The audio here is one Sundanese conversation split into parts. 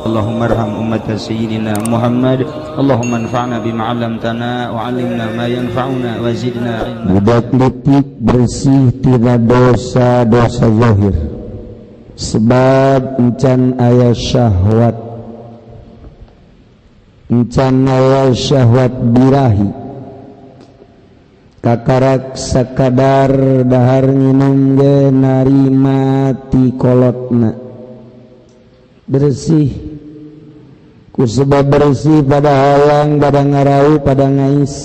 اللهم ارحم أمة سيدنا محمد. اللهم انفعنا بما علمتنا وعلمنا ما ينفعنا وزدنا علما. Budak leutik bersih tina dosa-dosa zahir, sebab encan aya syahwat, encan aya syahwat birahi, kakarak sakadar dahar nginum ge narima ti kolotna. Bersih ku sebab bersih pada halang, pada ngarau, pada ngais.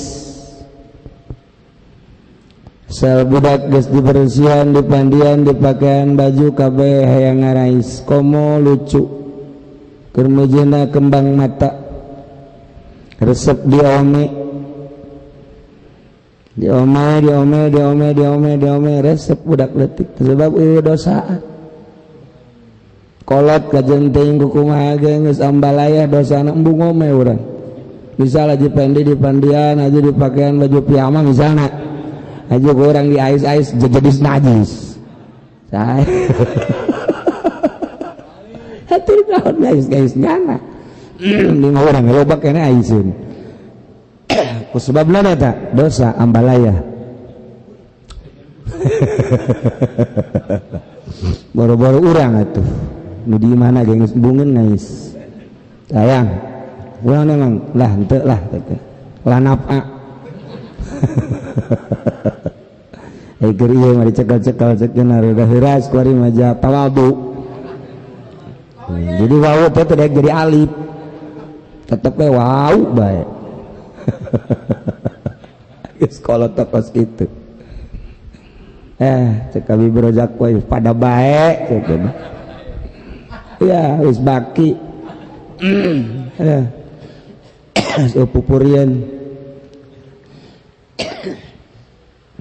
Sel budak geus dibersihan, dipandian, dipakaian baju kabeh, hayang ngarais, komo lucu keur meujeuhna kembang mata, resep diome, diome, diome, diome, diome, diome, resep budak leutik sebab eueuh dosaan. Kolot kajen teuing kumaha ge geus ambalaya dosana, embung ngome urang. Misal aja pendi di pandian aja dipakaian baju piyama, misalna aja kurang di ais-ais jadi najis. Saya hati naon ais-ais ngana lima orang loba kene aisun ku sebabna eta dosa ambalaya. Boro-boro urang atuh nu di mana ge geus bungeun ngais sayang urang memang lah henteu lah lah napa. Keur ieu mah dicekel-cekel cekeun rada heuras kuari mah tawadu. Jadi wau teh teu jadi alif. Tetep we wau bae. Geus kolot kos kitu. Cek kami berojak we pada bae cekeun. Ya geus baki. Pupurian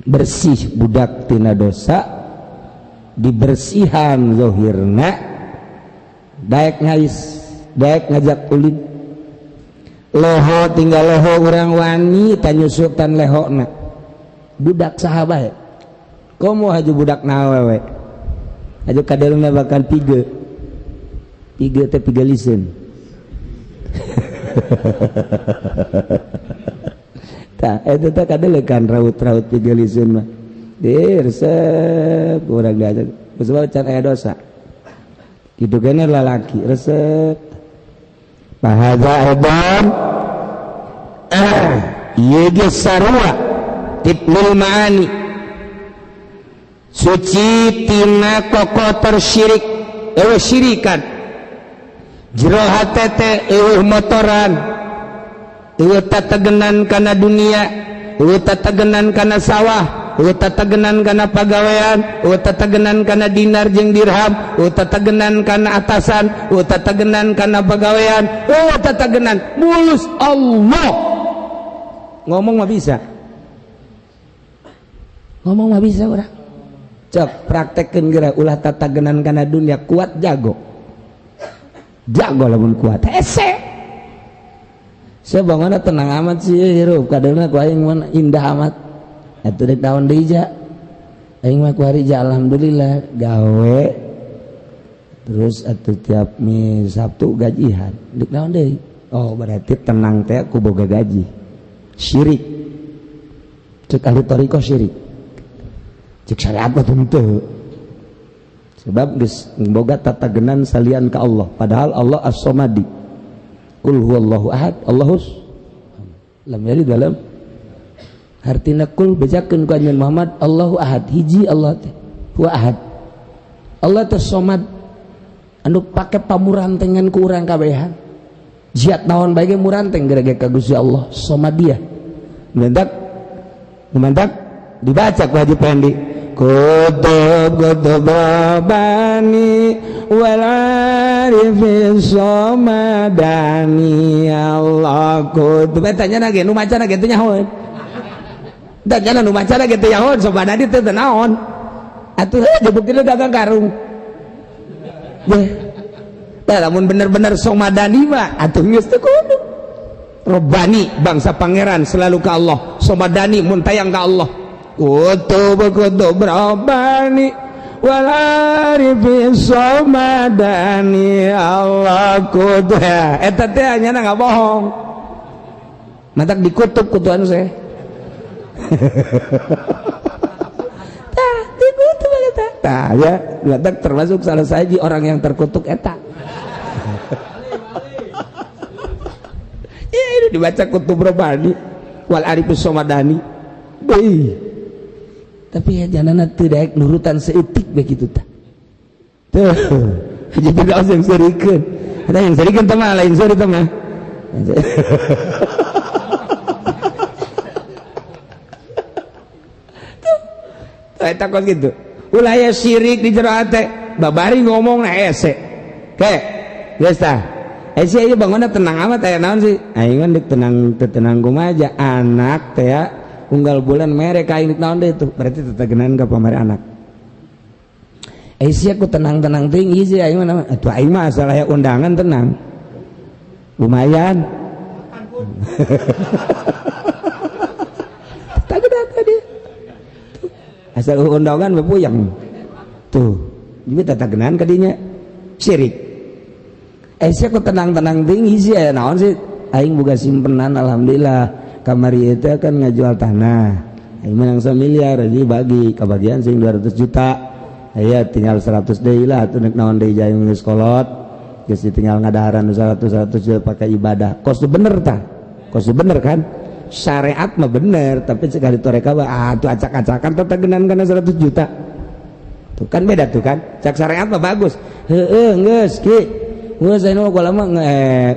bersih budak tina dosa, dibersihan zohirna, daek ngais, daek ngajak kulit leho, tinggal leho urang wani tanyusutan lehona budak saha bae, komo haju budak nawewe haju kadelna bahkan pige pige teh pige liseun. Tah eta teh kadelekan raut-raut pige liseun mah diresep urang diajak sebab can aya dosa kitu kene lalaki resep. Bahasa edan ieu ge sarua tibnul maani suci tina kokotor syirik, eueuh syirikan jero hate teh eueuh motoran, eueuh tategenan kana dunia, eueuh tategenan kana sawah, eueuh tategenan kana pagawean, eueuh tategenan kana dinar jeung dirham, eueuh tategenan kana atasan, eueuh tategenan kana pagawean, eueuh tategenan mulus Allah. Ngomong mah bisa, ngomong mah bisa urang. Cok praktekkeun geura ulah tatagenan kana dunia, kuat jago, jago lamun kuat hese. Saya bangunna tenang amat sih hirup kadeuna ku aing mah indah amat. Atuh dek naon deui ja aing mah ku hari ja alhamdulillah gawe terus atuh tiap mi Sabtu gajihan dek naon deui. Oh berarti tenang teh ku boga gaji. Syirik cek ahli thariqah syirik, cek syariat mah henteu, sebab geus boga tatagenan salian ka Allah, padahal Allah as-somadi. Qul huwallahu ahad Allahus lam yalid walam. Hartina kul bejakeun ku anjeun Muhammad Allahu ahad, hiji Allah teh huwa ahad. Allah teh somad anu pake pamurantengan ku urang kabehan. Jiat naon bae ge muranteng gara-gara ka Gusti Allah somadiyah. Mentak mentak dibaca ku Haji Pendi kutub kutub rabani wal arifin somadani Allah kutub. Eta nya ge nu macana ge teu nyahoeun. Dan jangan nu macana ge teu nyahoeun somadani teh teu naon. Atuh dibukti dagang karung. Deh. Tah lamun bener-bener somadani mah atuh geus teu kudu. Robbani bangsa pangeran selalu ke Allah, somadani mun tayang ka Allah. Kutub kutub rabbani wal arifin somadani Allah. Aku tuh ya eta teh nya nggak bohong, matak dikutuk ku Tuhan saya. Tah dikutuk eta tah ya, matak termasuk salah sahiji orang yang terkutuk eta. Ya ini dibaca kutub Robani wal Arifus Somadani. Beuh. Tapi ya janana teu daek nurutan seutik begitu tah. Tuh, jadi tidak yang serikeun. Ada yang serikeun teh mah lain seuri teh mah. Tuh, eta kos kitu. Ulah aya syirik di jero hate, babari ngomong na hese. Ke, geus tah. Sih ieu bangunna tenang amat aya naon sih? Aing mah tenang teu tenang kumaha aja anak teh ya unggal bulan mere ka aing naon deui tuh. Berarti tetegenan ka pamere anak. Sih aku tenang-tenang teuing ieu sih aing mah atuh aing mah asal aya undangan tenang. Lumayan. Tetegenan tadi. Asal undangan mah puyeng. Tuh, jadi tetegenan ka dinya syirik. Sih aku tenang-tenang tinggi sih ya naon sih aing boga simpenan alhamdulillah kamari itu kan ngajual tanah aing menang 1 miliar jadi bagi kebagian sing 200 juta aya tinggal 100 deui lah atuh nek naon deui jaing geus kolot geus tinggal ngadaharan 100 juta pakai ibadah kos bener tah kos bener kan syariat mah bener tapi sekali toreka mah atuh acak-acakan tetegenan kana 100 juta tuh kan beda tuh kan cak syariat mah bagus heueuh geus ki geus anu lama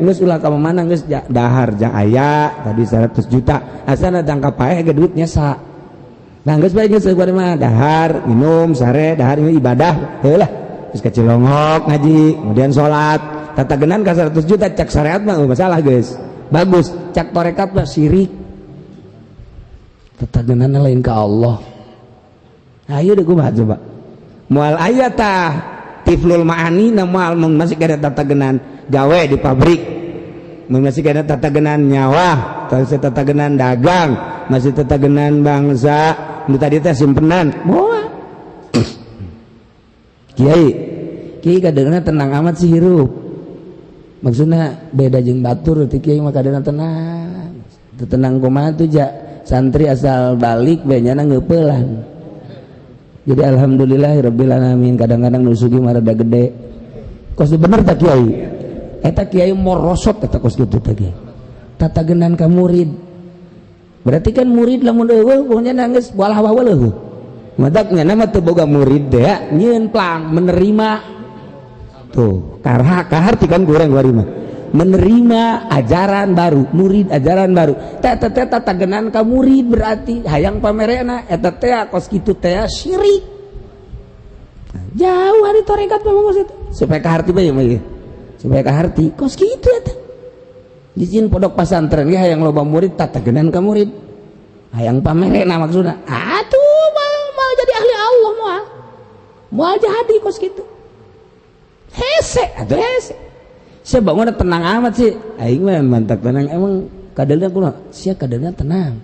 geus ulah ka mana geus dahar jang aya tadi 100 juta asana jangka paeh ge duitnya sa nah geus bae geus bari mah dahar minum sare dahar ini ibadah heuh lah geus ka Cilongok ngaji kemudian salat tatagenan ka 100 juta cak syariat mah masalah geus bagus cak tarekat mah syirik tatagenan lain ka Allah ayo deh kumaha coba moal aya tah tiflul ma'ani na moal mun masih kada tatagenan gawe di pabrik mun masih kada tatagenan nyawa masih tatagenan dagang masih tatagenan bangsa nu tadi teh simpenan moal kiai kiai kadangna tenang amat sih hirup maksudna beda jeung batur teh kiai mah kadangna tenang teu tenang kumaha tuh ja santri asal balik bae nyana ngeupelan. Jadi alhamdulillahirabbil alamin kadang-kadang nu sugi mah rada gede. Kos bener tak kiai? Eta kiai morosot eta kos kitu teh kiai. Tatagenan ka murid. Berarti kan murid lamun eueuh pokoknya nangis walah walah eueuh. Matak nya mah teu boga murid teh nyieun plang menerima. Tuh, karha kaharti kan kurang kuari mah. Menerima ajaran baru, murid ajaran baru. Eta teh tatagenan ka murid berarti hayang pamerena eta teh kos kitu teh syirik. Jauh hari tarekat mah kos itu. Supaya kaharti bae mah ieu. Supaya kaharti kos kitu eta. Dijieun pondok pasantren ge hayang loba murid tatagenan ka murid. Hayang pamerena maksudna. Atuh moal jadi ahli Allah moal. Moal jadi kos kitu. Hese atuh hese. Saya bangun tenang amat sih aing mah mantap tenang emang kadelna kumaha sia kadelna tenang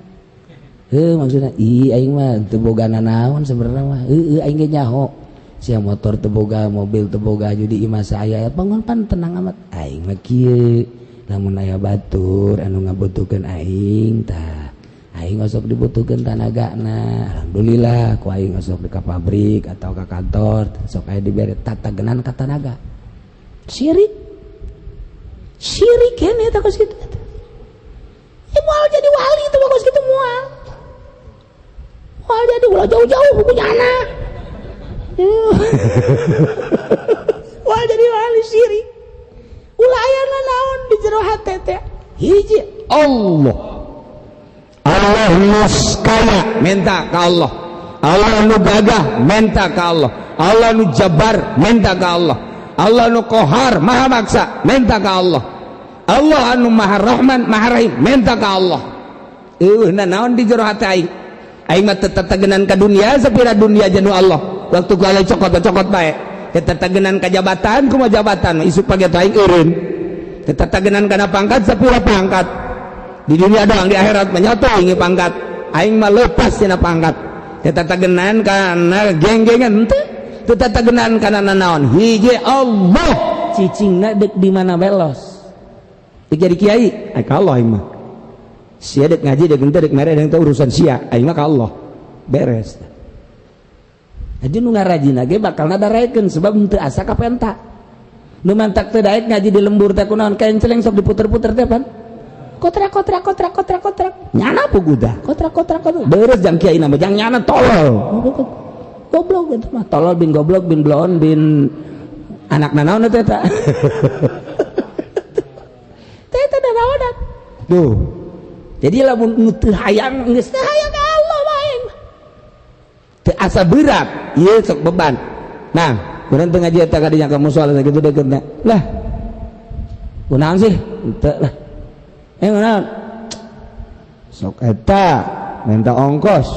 heuh maksudna ih aing mah teu boga nanaon sebenarnya mah heueuh aing ge nyaho sia motor teu boga mobil teu boga jadi imah saya bangun pan tenang amat aing mah kieu lamun aya batur anu ngabutuhkeun aing tah aing osok dibutuhkeun tanagana alhamdulillah ku aing osok di ka pabrik atau ka kantor sok aya dibere tatagenan ka tanaga syirik syirik kan eta kos kitu eta. Ya moal jadi wali itu kos kitu moal. Moal jadi ulah jauh-jauh buku jana. Moal jadi wali syirik. Ulah aya naon di jero hate teh. Hiji Allah. Allah nuskaya minta ka Allah. Allah nu gagah minta ka Allah. Allah nu jabar minta ka Allah. Allah nu Qahar maha maksa minta ka Allah. Allah anu maha Rahman maha Rahim minta ka Allah. Eueuh naon di jero hati aing. Aing mah teu tatagenan ka dunia sapira dunia jeung Allah. Waktu ku cokot-cokot bae. Teu tatagenan ka jabatan kumaha jabatan isuk pagi aing eureun. Teu tatagenan kana pangkat sapira pangkat. Di dunia doang di akhirat mah nyoto aing pangkat. Aing mah lepas tina pangkat. Teu tatagenan kana geng-gengan teu. Tatagenan kana nanaon hiji Allah Cicingna dek di mana belos. Dek jadi kiai, ai ka Allah aing mah. Sia dek ngaji dek henteu dek mere dek teu urusan sia, aing mah ka Allah. Beres. Aja nu ngarajina ge bakalna daraekeun sebab henteu asa kapenta. Nu mantak teu daek ngaji di lembur teh kunaon kenceleng sok diputer-puter teh pan. Kontrak kontrak kontrak kontrak kontrak. Nyana puguda. Kontrak kontrak kontrak. Beres jang kiai nama jang nyana tolol. Goblok gitu mah. Tolol bin goblok bin bloon bin anak nanaon teh eta. Teh eta nanaonan. Tuh. Jadi lamun nu teu hayang geus teu hayang ka Allah bae. Teu asa berat, ieu sok beban. Nah, urang teu ngaji eta kadinya ka musala sakitu deukeutna. Lah. Kunaon sih? Henteu lah. Kunaon? Sok eta minta ongkos.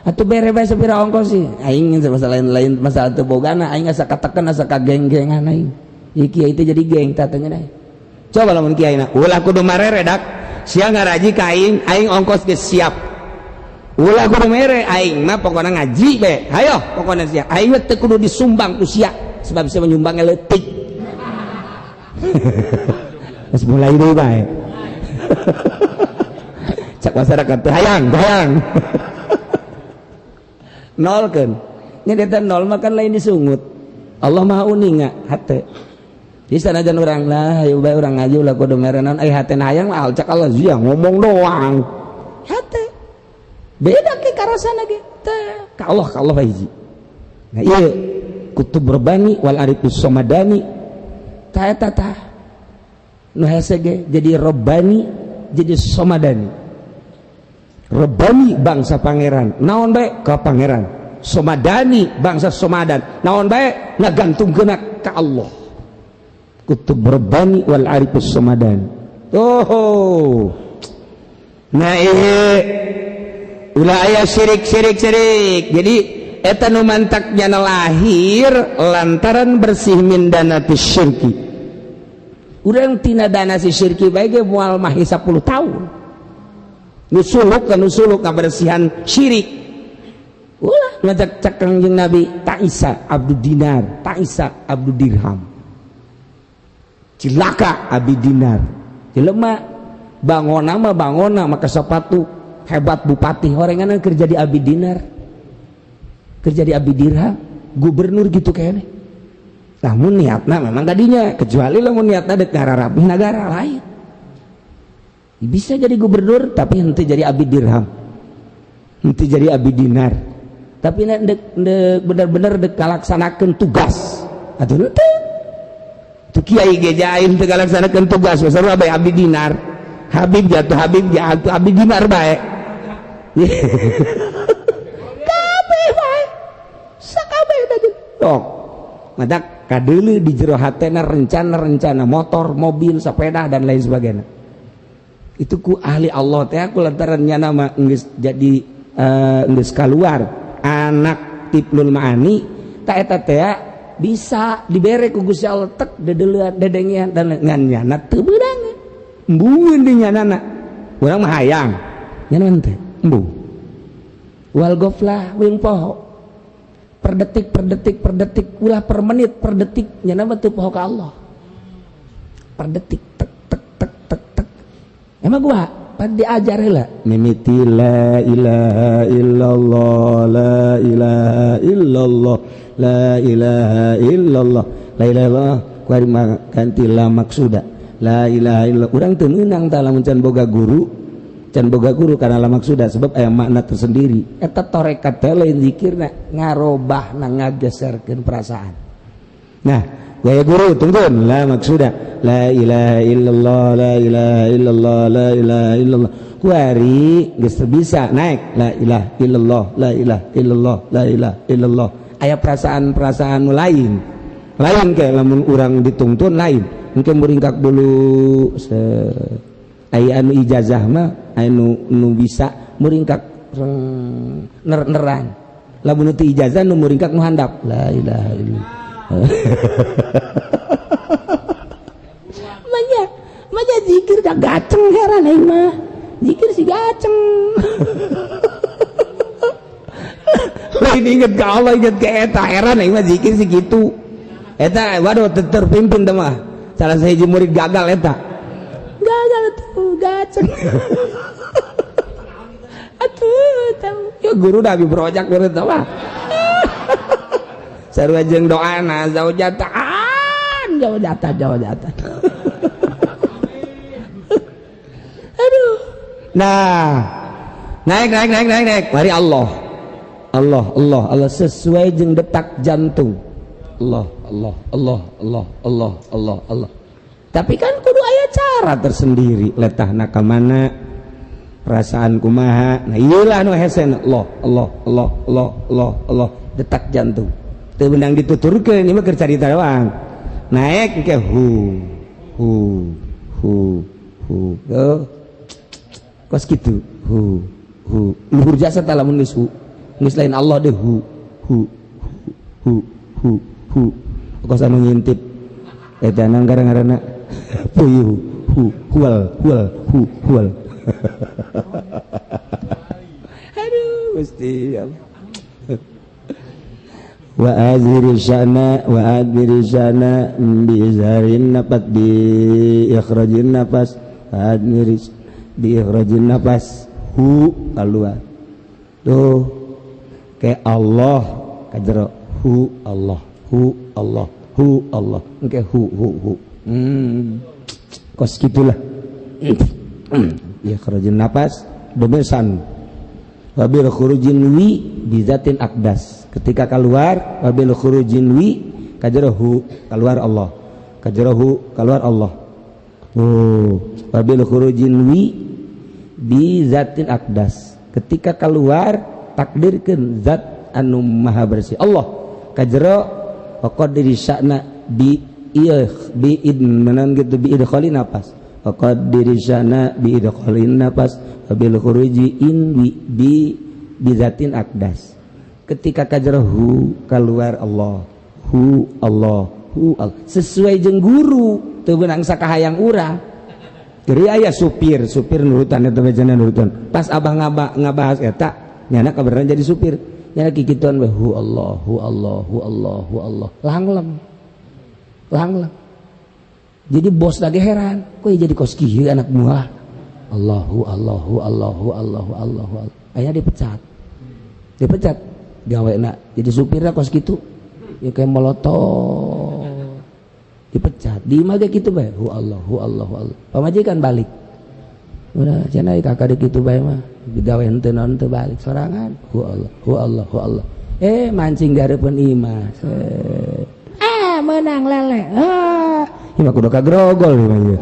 Atuh bere bae sapira ongkos sih. Aing masalah lain-lain masalah teu bogana aing asa katekan asa kageng-gengan aing. Ieu kiai teh jadi geng tatanya deh. Coba lamun kiai na ulah kudu marere dak. Sia ngaraji ka aing, aing ongkos geus siap. Ulah kudu mere aing mah pokona ngaji be. Hayo pokona sia. Aing mah teu kudu disumbang ku sia sebab sia menyumbangnya leutik. Geus mulai deui bae. Cak masyarakat teh hayang, hayang. Nol kan nya eta nol mah kan lain disungut. Allah Maha uninga hate. Di sanajan urang lah hayu bae urang ngaji ulah kudu merenan ai hate hayang mah cak Allah sia ngomong doang. Hate. Beda ke karasana ge teh ka Allah hiji. Nah ieu kutub rabbani wal arifus somadani ta eta tah. Nu hese ge jadi rabbani jadi somadani. Rabbani bangsa pangeran naon bae ka pangeran, somadani bangsa somadan naon bae ngagantungkeun ka Allah. Kutub rabbani wal arifus somadan. Oh, nah ieu ulah aya syirik syirik syirik. Jadi eta nu mantak nyana lahir lantaran bersih min dana syirki. Urang tina dana si syirki bae ge moal mahi 10 tahun. Nusuluk kan nusuluk kabersihan syirik. Ulah ngajak cak Kangjeng Nabi ta'isa abdu dinar, ta'isa abdu dirham. Cilaka abdi dinar. Jelema bangona mah bangona maka sepatu hebat bupati horengan kerja di abdi dinar. Kerja di abdi dirham, gubernur gitu kayaknya. Namun niatna memang tadinya kecuali lamun niatna dek ngararapih nagara lain. Bisa jadi gubernur tapi henteu jadi abdi dirham, henteu jadi abdi dinar. Tapi dek bener-bener dek kalaksanakeun tugas. Atuh henteu. Teu kiai ge jaim teu kalaksanakeun tugas, sarua bae abdi dinar. Habib jatuh Habib jatuh abdi dinar bae. Kabeh bae. Sakabeh tadi. Tok. Madak kadeuleu di jero hatena rencana-rencana motor, mobil, sepeda dan lain sebagainya. Itu ku ahli Allah teh aku lantaran nyana mah geus jadi geus kaluar anak tiplul maani ta eta teh bisa dibere ku Gusti Allah tek dedeulean dedengean dan ngan nyana teu beunang embungeun di nyanana urang mah hayang nyana teh embung wal ghaflah jeung poho per detik per detik per detik ulah per menit per detik nyana mah teu poho ka Allah per detik tek tek tek tek tek. Emang gua pan diajar heula mimiti la ilaha illallah la ilaha illallah la ilaha illallah la ilaha illallah kuari ganti la maksuda la ilaha illallah. Urang teu meunang tah lamun can boga guru karena la maksuda sebab aya makna tersendiri. Eta tarekat teh lain zikirna ngarobahna ngageserkeun perasaan. Nah gaya guru tungtun la maksuda la ilaha illallah la ilaha illallah la ilaha illallah kuari geus bisa naik la ilaha illallah la ilaha illallah la ilaha illallah. Aya perasaan-perasaan lain lain kayak lamun urang dituntun lain mungkin muringkak dulu aya anu ijazah mah aya nu bisa muringkak ner-neran lamun teu ijazah nu muringkak nu handap la ilaha illallah. Manya zikir dah gaceng heran aing mah. Zikir si gaceng. Lain inget ke Allah inget ke eta heran aing mah zikir si gitu. Eta waduh terpimpin teh mah. Salah sahiji murid gagal eta. Gagal tuh gaceng. Atuh tahu. Ya guru dah brojak guru teh mah. Sarua jeung doana zaujatan, zaujatan, zaujatan. Aduh. Nah, naik naik naik naik naik. Mari Allah. Allah Allah Allah sesuai jeung detak jantung. Allah Allah Allah Allah Allah Allah Allah. Tapi kan kudu aya cara tersendiri, letahna ka mana, perasaan kumaha. Nah, ieu lah nu hese Allah Allah Allah Allah Allah Allah, detak jantung. Teu beunang dituturkeun, ieu mah keur carita doang. Naik ke hu hu hu hu. Oh. Kos kitu hu hu. Luhur jasa tah lamun geus hu. Geus lain Allah deh hu hu hu hu hu. Kos anu ngintip. Eta nang gara-garana puyuh hu hual hual hu hual. Aduh Gusti ya Allah. Wa azhiri sya'na wa adbiri sya'na bi izharin nafas bi ikhrajin nafas adbiri bi ikhrajin nafas hu keluar tuh kayak Allah kajero hu Allah hu Allah hu Allah engke hu hu hu kos gitulah ikhrajin nafas demesan wabil khurujin wi bizatin aqdas. Ketika keluar wabil khurujin wi kajrohu keluar Allah, kajrohu keluar Allah. Oh, wabil khurujin wi bizatin aqdas. Ketika keluar takdirkeun zat anu maha bersih Allah. Kajro wa qadri sya'na bi bi idn menan gitu bi idkhalin nafas. Wa qadri sya'na bi idkhalin nafas wabil khuruji in wi bi bizatin aqdas. Ketika kajrohu keluar Allah, hu Allah, hu Allah. Sesuai jeung guru, teu beunang sakahayang urang. Jadi aya supir, supir nurutan eta bejana nurutan. Pas abah ngabahas eta, nyana kabeneran jadi supir. Nyana kikituan we hu Allah, hu Allah, hu Allah, hu Allah. Langlem. Langlem. Jadi bos lagi heran, kok jadi kos kieu anak buah. Allahu Allahu Allahu Allahu Allahu. Aya dipecat. Dipecat. Gawe nak jadi supirnya kos gitu ya kayak molotov dipecat di imah gitu bae hu Allah hu Allah hu Allah pamajikan balik udah cenah kakak gitu bae mah digawe henteu naon teu balik sorangan hu Allah hu Allah hu Allah mancing dihareupeun imah ah menang lele ah imah kudu kagrogol imah ieu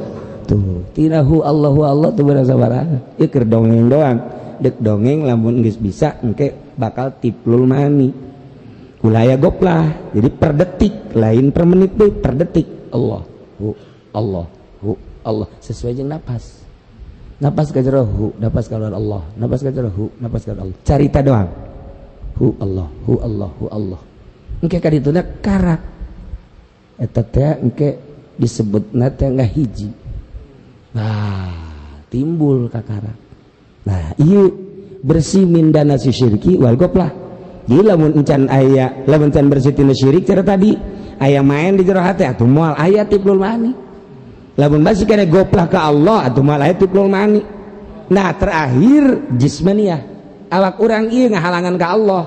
tuh tina hu Allah hu Allah tuh bener sabaraha ieu keur dongeng doang dek dongeng lamun geus bisa engke bakal tiplul mani kulaya goplah. Jadi per detik lain per menit deh, per detik Allah hu Allah hu Allah sesuai jeung napas. Napas ka jero hu, napas keluar Allah, napas ka jero hu, napas keluar Allah. Carita doang hu Allah hu Allah hu Allah. Engke ka dituna karak eta teh engke disebutna teh ngahiji. Nah timbul kakarak. Nah ieu bersih mindana si syirki wal goplah. Jadi lamun encan aya, lamun encan bersih tina syirik cara tadi aya main di jero hate atuh moal aya tiplul mani. Lamun masih kena goplah ke Allah atuh moal aya tiplul mani. Nah terakhir jismaniyah awak urang ieu ngahalangan ka Allah.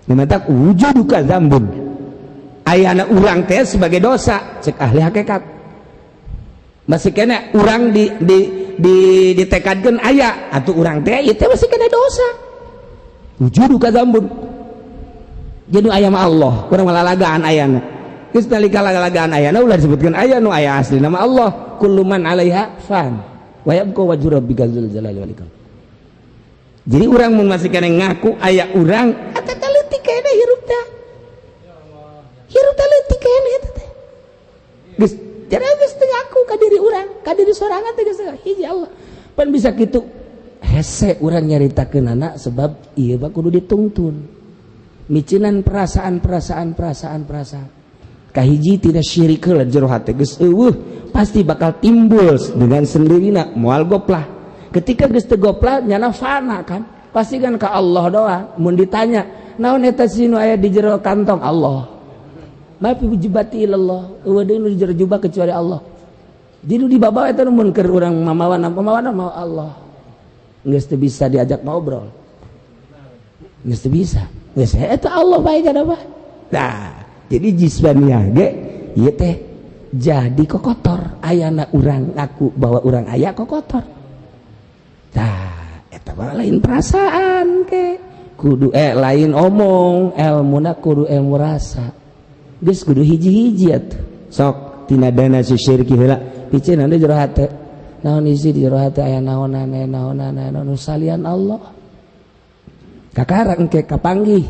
Namatak wujuduka dzambun. Ayana urang teh sebagai dosa cek ahli hakikat. Masih kena urang di ditekadkeun aya atuh urang teh ieu teh masih kena dosa. Wujuduka dzambun. Jadi aya mah Allah, urang malalagaan ayana. Geus nalika lalagaan ayana ulah disebutkeun aya nu aya asli nama Allah. Kullu man 'alaiha fan wa yabqa wajhu rabbika dzul jalali wal ikram. Jadi urang mun masih kena ngaku aya urang eta teh leutik keneh hirup teh. Hirup teh leutik keneh eta teh. Geus jadi geus teu ngaku ka diri urang, ka diri sorangan teh geus hiji Allah. Pan bisa kitu hese urang nyaritakeunana sebab ieu mah kudu ditungtun. Micinan perasaan perasaan perasaan perasaan. Kahiji tidak syirik heula jero hate geus eueuh pasti bakal timbul dengan sendirina moal goplah. Ketika geus teu goplah nyana fana kan. Pasti kan ka Allah doang. Mun ditanya, naon eta si nu aya di jero kantong Allah. Ma fi jubbati illallah, euweuh deui nu di jero jubah kecuali Allah. Jadi nu dibawa eta nu mun keur urang mamawana, mamawana mau Allah. Geus teu bisa diajak ngobrol. Geus teu bisa. Geus eta Allah bae kada mah. Nah, jadi jismaniah ge ieu teh jadi kokotor, ayana urang ngaku bahwa urang aya kokotor. Tah, eta mah lain perasaan ke. Kudu lain omong, elmuna kudu ilmu rasa. Geus kudu hiji-hiji atuh. Sok tina dana si syirki heula, piceun di jero hate. Naon isi di jero hate, aya naonan, aya naonan, aya naon salian Allah. Kakara engke kapanggih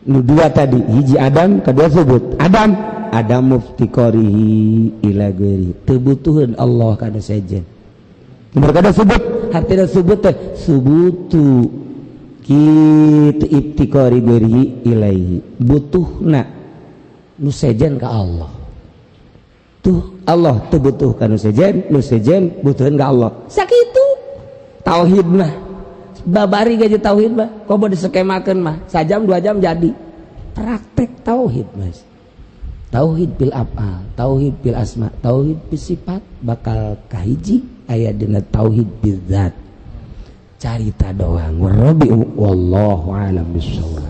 nu dua tadi, hiji adam, kedua subut. Adam, adam muftiqarihi ila ghairi, teu butuheun Allah kana sejen. Nomor kada subut, hartina subut teh subutu kitu iftiqari ghairihi ilaihi, butuhna nu sejen ka Allah. Tuh Allah teu butuh ka nu sejen, nu sejen butuheun ka Allah. Sakitu tauhid mah. Babari gaji tauhid mah, komo diskemakeun mah sajam 2 jam jadi praktek tauhid, Mas. Tauhid bil af'al, tauhid bil asma, tauhid bil sifat, bakal kahiji aya dina tauhid bil zat. Carita doang. Warabi, wallahu alam bissawab.